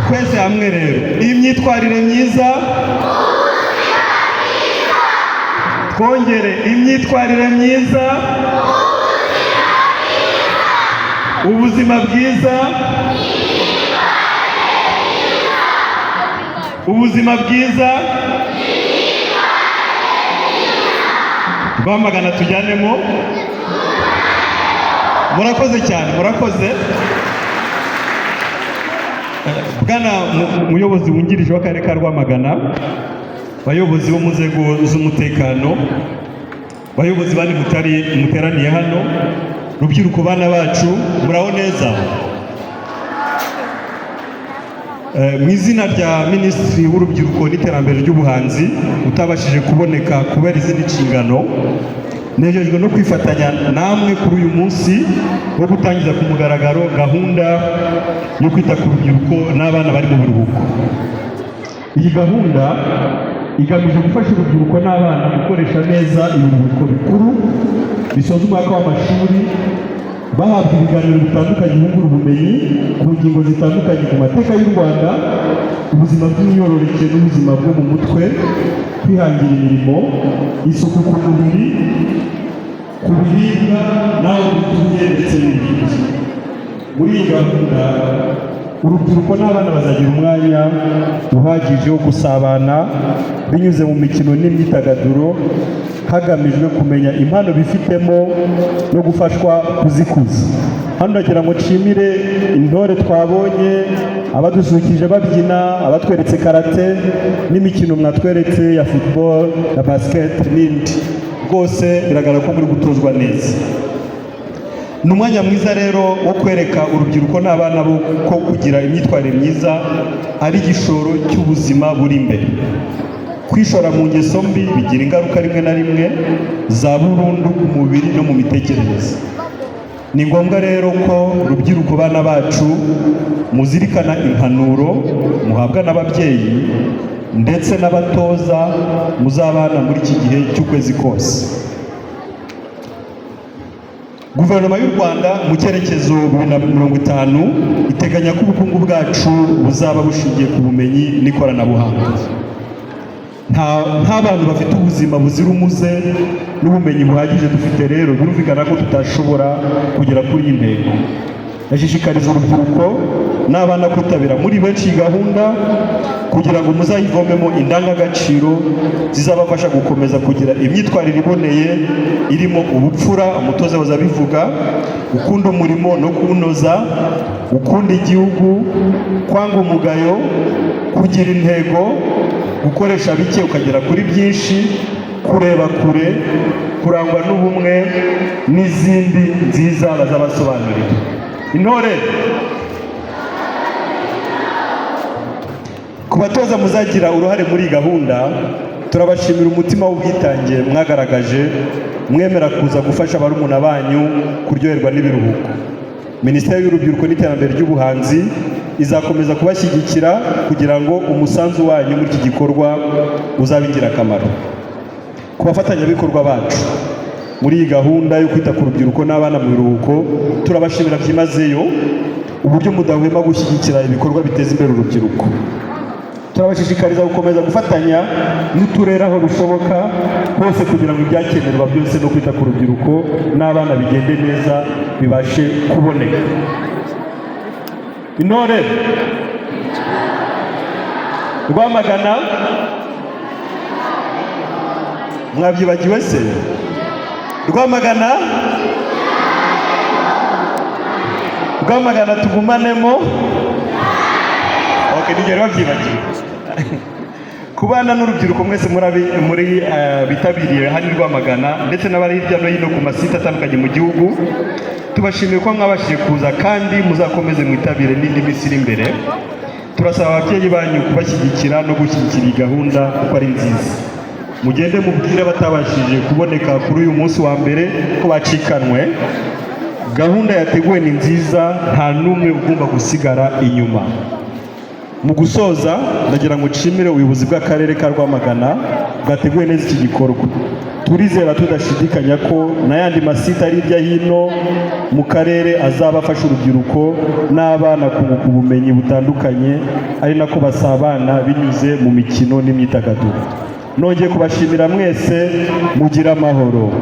Twese hamwe rero, imyitwarire myiza. Twongere, imyitwarire myiza, ubuzima bwiza, ubuzima bwiza. Rwamagana tujyanemo. Murakoze cyane, murakoze. Bwana muyobozi wungirije w'akarere ka Rwamagana, bayobozi bo mu nzego z'umutekano, bayobozi bandi mutari muteraniye hano, rubyiruko, bana bacu, muraho neza. Mu izina rya Minisitiri w'Urubyiruko n'Iterambere ry'Ubuhanzi utabashije kuboneka kubera izindi nshingano, nejejwe no kwifatanya namwe kuri uyu munsi wo gutangiza ku mugaragaro gahunda yo kwita ku rubyiruko n'abana bari mu biruhuko. Iyi gahunda igamije gufasha urubyiruko n'abana gukoresha neza ibiruhuko bikuru bisoza umwaka w'amashuri, bahabwa ibiganiro bitandukanye bungura ubumenyi ku ngingo zitandukanye, ku mateka y'u Rwanda, ubuzima bw'imyororokere n'ubuzima bwo mu mutwe, kwihangira imirimo, isuku ku mubiri, ku biribwa n'aho dutuye, ndetse n'ibindi. Muri iyi gahunda, urubyiruko n'abana bazagira umwanya uhagije wo gusabana binyuze mu mikino n'imyidagaduro, hagamijwe kumenya impano bifitemo no gufashwa kuzikuza. Hano ndagira ngo nshimire intore twabonye, abadusukije babyina, abatweretse karate n'imikino mwatweretse ya football na basket n'indi. Rwose biragaragara ko muri gutozwa neza. Ni umwanya mwiza rero wo kwereka urubyiruko n'abana bo ko kugira imyitwarire myiza ari igishoro cy'ubuzima buri imbere. Kwishora mu ngeso mbi bigira ingaruka rimwe na rimwe za burundu ku mubiri no mu mitekerereze. Ni ngombwa rero ko, rubyiruko, bana bacu, muzirikana impanuro muhabwa n'ababyeyi ndetse n'abatoza muzabana muri iki gihe cy'ukwezi kose. Guverinoma y'u Rwanda mu cyerekezo 2050 iteganya ko ubukungu bwacu buzaba bushingiye ku bumenyi n'ikoranabuhanga. Nta bantu bafite ubuzima buzira umuze n'ubumenyi buhagije dufite rero, birumvikana ko tutashobora kugera kuri iyi ntego. Ndashishikariza urubyiruko n'abana kwitabira muri benshi iyi gahunda kugira ngo muzayivomemo indangagaciro zizabafasha gukomeza kugira imyitwarire iboneye irimo ubupfura, umutoza bazabivuga, gukunda umurimo no kuwunoza, gukunda igihugu, kwanga umugayo, kugira intego, gukoresha bike ukagera kuri byinshi, kureba kure, kurangwa n'ubumwe n'izindi nziza bazabasobanurira. Intore, ku batoza muzagira uruhare muri iyi gahunda, turabashimira umutima w'ubwitange mwagaragaje mwemera kuza gufasha barumuna banyu kuryoherwa n'ibiruhuko. Minisiteri y'Urubyiruko n'Iterambere ry'Ubuhanzi izakomeza kubashyigikira kugira ngo umusanzu wanyu muri iki gikorwa uzabe ingirakamaro. Ku bafatanyabikorwa bacu muri iyi gahunda yo kwita ku rubyiruko n'abana mu biruhuko, turabashimira byimazeyo uburyo mudahwema gushyigikira ibikorwa biteza imbere urubyiruko. Turabashishikariza gukomeza gufatanya n'uturere aho bishoboka hose kugira ngo ibyakenerwa byose no kwita ku rubyiruko n'abana bigende neza, bibashe kuboneka. Intore, Rwamagana, mwabyibagiwe se? Rwamagana, Rwamagana tugumanemo. Okay, nigera babyibagiwe. Ku bana n'urubyiruko mwese muri bitabiriye hano i Rwamagana ndetse n'abari hirya no hino ku masite atandukanye mu gihugu, tubashimiye ko mwabashije kuza kandi muzakomeze mwitabire n'indi minsi iri imbere. Turasaba ababyeyi banyu kubashyigikira no gushyigikira iyi gahunda kuko ari nziza. Mugende mubwire abatabashije kuboneka kuri uyu munsi wa mbere ko bacikanwe. Gahunda yateguwe ni nziza, nta n'umwe ugomba gusigara inyuma. Mu gusoza, ndagira ngo nshimire ubuyobozi bw'akarere ka Rwamagana bwateguye neza iki gikorwa. Turizera tudashidikanya ko n'ayandi masite ari hirya hino mu karere azaba afasha urubyiruko n'abana kunguka ubumenyi butandukanye, ari nako basabana binyuze mu mikino n'imyidagaduro. Nongeye kubashimira mwese, mugire amahoro.